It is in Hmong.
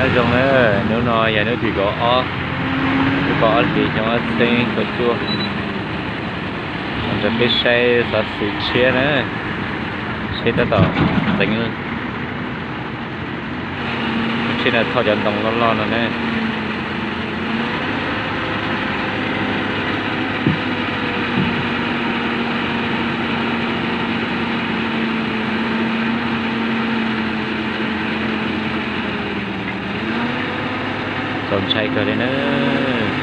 Nyob zoo na, hnub no yog hnub tim kaum ob, kaum ob hlis xyoo ob txhiab kaum cuaj. Los nrog peb saib xov xwm tshiab na, seb tab tom txeev tshiab no thauj cov ntoo loj loj no ne. Txaus ntshai kawg li na.